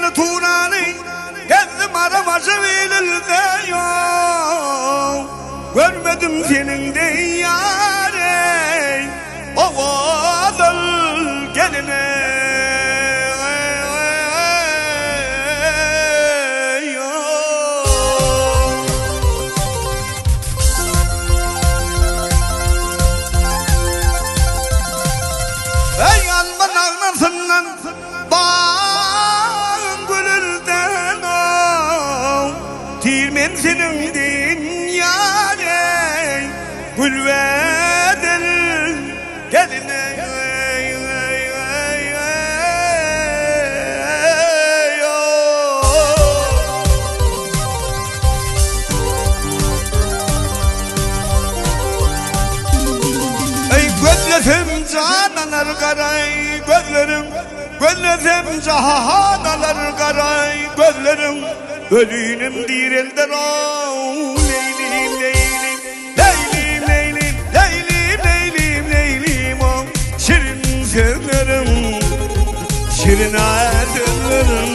Eýrany Turany gezdim arap ajap ilinde ýok Görmedim seniň deý ýar eý owadan gelin eý. Eý alma nagnasyndan Bagyň gülünden ow Tir men seniň deýin ýar eý Gülbedel gelin eý Eý gözlesem jan alar garaý gözleriň Gözlesem jahan alar garaý gözleriň Ölünim direlder ow Leýlim leýlim leýlim leýlim leýlim leýlim leýlim ow Şirin sözleriň şirin sözleriň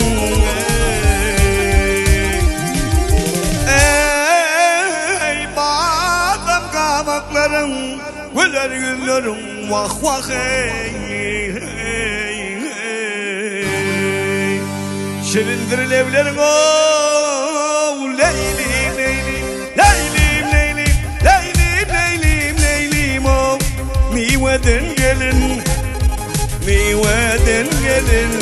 Eý badam gabaklaryň Güler ýüzleriň wah wah eý eý eý Şirindir lebleriň ow leýlim leýlim leýlim leýlim leýlim leýlim leýlim ow Miweden gelin miweden gelin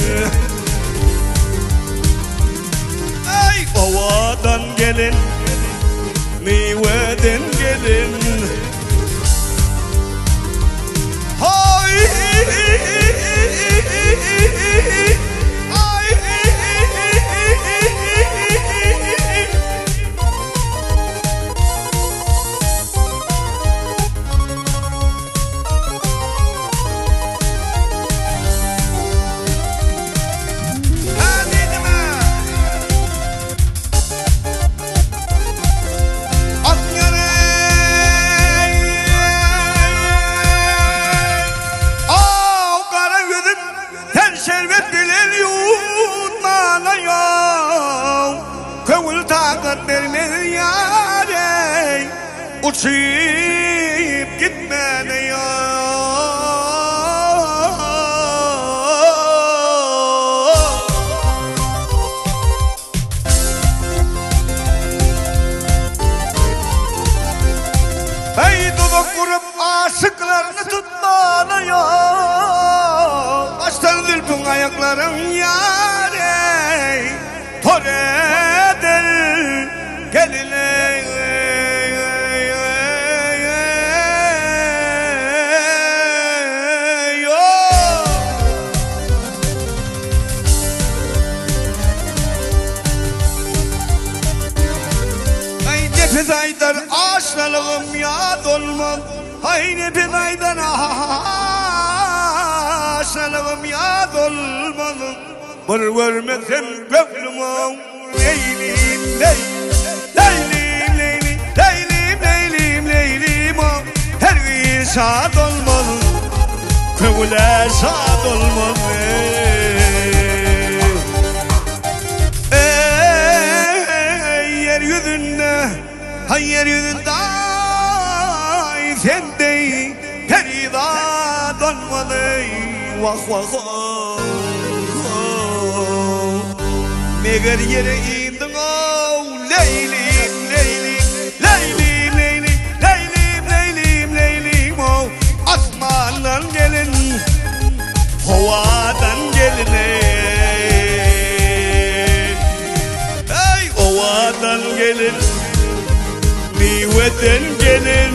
Eý owadan gelin miweden gelin Şerbet bilen ýuwutmana ýok Köňül takat bermez ýar eý Uçup gitmäne ýok. Eý duzak gurup aşyklaryny tutmana ýok Açsaň zülpüň aýaklaryň ýar eý Tor eder gelin eý Aý nepes aýdar aşnalygym ýat olmaz Aý nepes aýdar aşnalygym ýat olmaz Bir görmesem göwnüm oň Leýlim leý Leýlim leýlim Leýlim leýlim leýlim oň Hergiz şat olmaz Köňüle şat olmaz Eý ýer ýüzünde Haý ýer ýüzünde aý sen deý perizat olmaz eý wah wah oh Meger ýere indiň ow leýlim leýlim leýlim leýlim leýlim leýlim leýlim ow Asmandan gelin howadan gelin eý Eý owadan gelin miweden gelin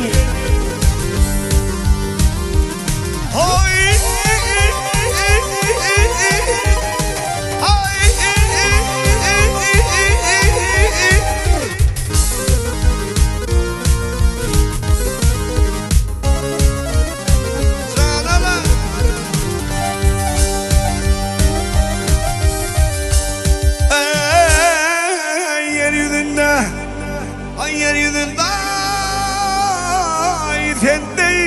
Hoý Eý ýer ýüzünde, aý ýer ýüzünde aý sen deý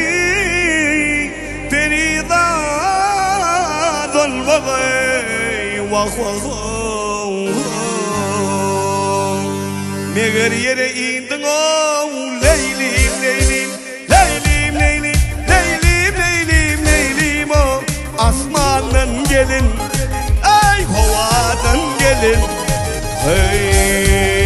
perizat olmaz eý wah wah. Meger ýere indiň ow Leýlim Leýlim Leýlim Leýlim Leýlim Leýlim Leýlim o Asmandan gelin Eý howadan gelin Heý.